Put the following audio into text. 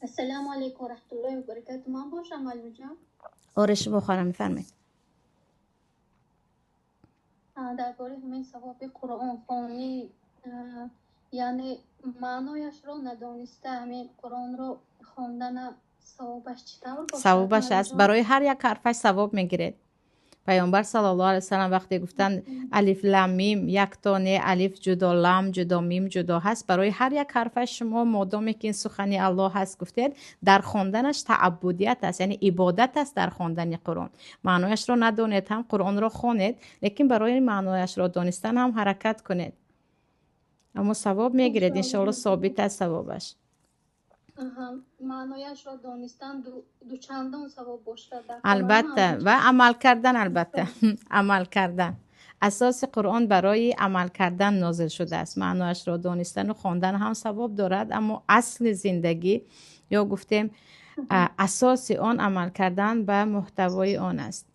Ассалому алайкум ва раҳматуллоҳи ва баракатуҳ. Ман бошам, муаллимҷон? Оре, шумо хоҳарам, мефармоед. Дар бораи ҳамин савоби қуръонхонӣ, яъне маънояшро надониста ҳамин қуръонро хондана савобаш чӣ тавр бошад? Савобаш аст, барои ҳар як ҳарфаш савоб мегиред. Паёмбар саллаллоҳу алайҳи васаллам вақте гуфтанд алиф лам мим, якто не алиф ҷудо, лам ҷудо, мим ҷудо ҳаст, барои ҳар як ҳарфаш шумо модоме ки ин сухани Аллоҳ ҳаст гуфтед, дар хонданаш тааббудият аст, яъне ибодат аст дар хондани Қуръон. Маънояшро надонед ҳам Қуръонро хонед, лекин барои маънояшро донистан ҳам ҳаракат кунед. Аммо савоб мегиред, иншоаллоҳ, собит аст савобаш. Маънояшро донистан дучандон савоб бошад. Албатта, ва амал кардан, албатта, амал кардан. Асоси Қуръон барои амал кардан нозил шудааст. Маънояшро донистану хондан ҳам савоб дорад, аммо асли зиндагӣ ё гуфтем асоси он амал кардан ба муҳтавои он аст.